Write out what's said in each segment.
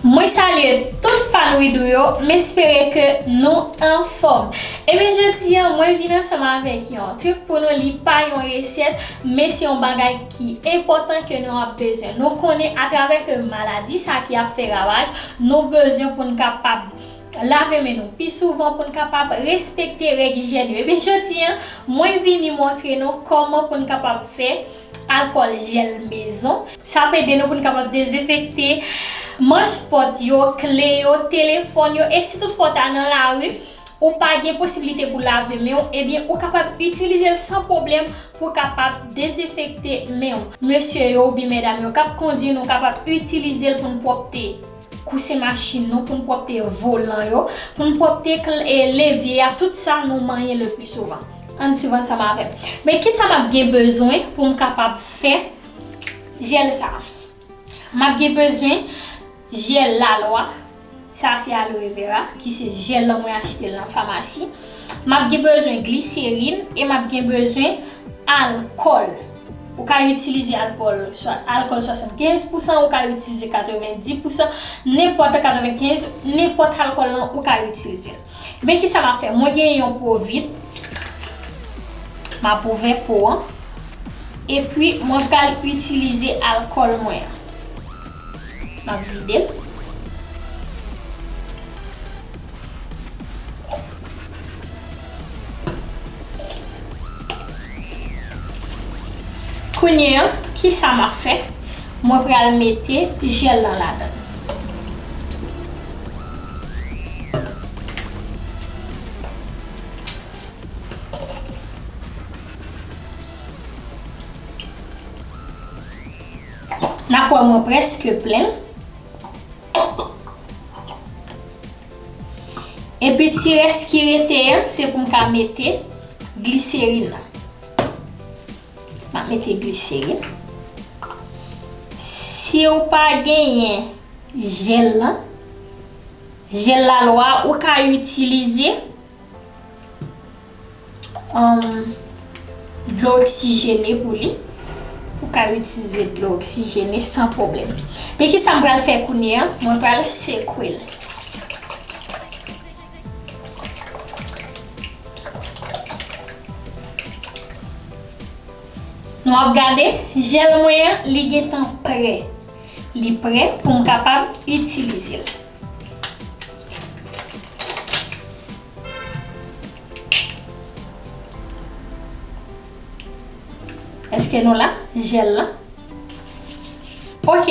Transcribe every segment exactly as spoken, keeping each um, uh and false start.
Mwen salye tout fan Widoo yo, m espere ke nou anfòm. Ebyen, jodi a, mwen vin ansanm avèk yon trik pou nou, li pa yon resèt, men se yon bagay ki enpòtan ke nou ap bezwen. Nou konnen atravè ke maladi sa ki ap fè ravaj, nou bezwen pou n kapab lave men nou pi souvan, pou n kapab respekte règ ijyèn yo. Ebyen, jodi a, mwen vini montre nou kòman pou n kapab fè alkòl jèl mezon. Sa ap ede nou pou n kapab dezenfekte manch pòt yo, kle yo, telefòn yo, e si toutfwa w ta nan lari, ou pa gen posiblite pou lave men w, ebyen, ou kapab itilize l san pwoblèm pou w kapab dezenfekte men w. Mesye yo oubyen medam yo k ap kondui, nou kapab itilize l pou n pwòpte kousen machin nou, pou n pwòpte volan yo, pou n pwòpte kl-, e, levye a, tout sa nou manyen le pli souvan. Ann swiv ansanm avè m. Men kisa m ap gen bezwen pou m kapab fè jèl sa a? M ap gen bezwen jèl lalwa, sa se aloe vera, ki se jèl lan mwen achte l nan famasi. M ap gen bezwen gliserin e m ap gen bezwen alkòl. Ou ka itilize alkòl, swa alkòl swasannkenz pousan, ou ka itilize katrevendis pousan, nenpòt katrevennkenz, nenpòt alkòl lan ou ka itilize l. Men kisa m ap fè? Mwen gen yon po vid, m ap ouvè po an, epi mwen pral itilize alkòl mwen an. M ap vide l. Kounye a, kisa m ap fè? Mwen pral mete jèl lan ladan l. N ap wè mwen prèske plen. Epi ti rès ki rete an, se pou m ka mete gliserin nan. M ap mete gliserin. Si w pa genyen jèl lan, jèl lalwa, ou ka itilize um, dlo oksijene pou li. Ou ka itilize dlo oksijene san pwoblèm. Men kisa m pral fè kounye a? Mwen pral sekwe l. Nou ap gade, jèl mwen an, li gentan prè. Li prè pou m kapab itilize l. Èske nou la? Jèl lan. Ok,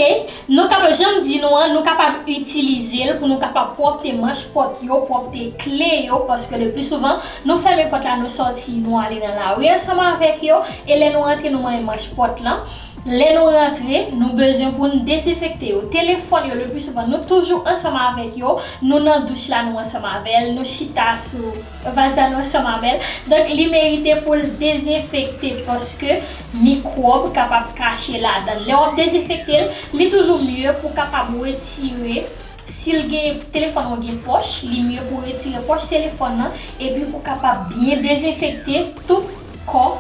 nou kapab, jan m di nou an, nou kapab itilize l pou nou kapab pwòpte manch pòt yo, pwòpte kle yo, paske le pli souvan, nou fèmen pòt la, nou sòti, nou ale nan lari ansanm avèk yo, e lè nou rantre, nou manyen manch pòt lan. Lè nou rantre, nou bezwen pou n dezenfekte yo. Telefòn yo, le pli souvan, nou toujou ansanm avèk yo. Nou nan douch la, nou ansanm avè l. Nou chita sou vaz la, nou ansanm avè l. Donk, li merite pou l dezenfekte paske mikwòb kapab kache ladan l. Lè w ap dezenfekte l, li toujou mye pou w kapab retire, si l gen, telefòn ou gen pòch, li mye pou w retire pòch telefòn nan, epi pou w kapab byen dezenfekte tout kò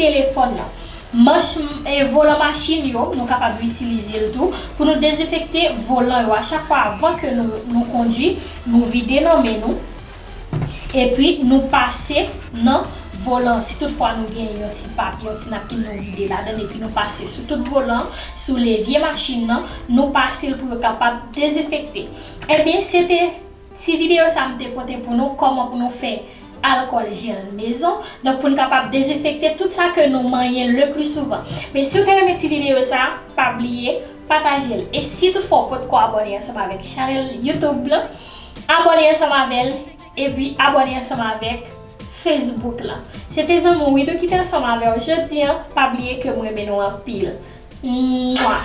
telefòn nan. Manch, e, volan machin yo, nou kapab itilize l tou pou nou dezenfekte volan yo. A chak fwa, avan ke nou, nou kondui, nou vide nan men nou, epi nou pase nan volan. Si toutfwa nou gen yon ti papye, yon ti napkin, nou vide ladan l, epi nou pase sou tout volan, sou levye machin nan, nou pase l pou yo kapab dezenfekte. Ebyen, se te ti videyo sa m te pote pou nou, kòman pou nou fè alkòl jèl mezon. Donk, pou n kapab dezenfekte tout sa ke nou manyen le pli souvan. Men si w te renmen ti videyo sa, pa bliye pataje l. E si toutfwa w potko abòne ansanm avèk chanèl YouTube lan, abòne ansanm avè l, epi abòne ansanm avèk Facebook lan. Se te zanmi w Widoo ki te ansanm avè w jodi a. Pa bliye ke m renmen nou anpil. Mwa.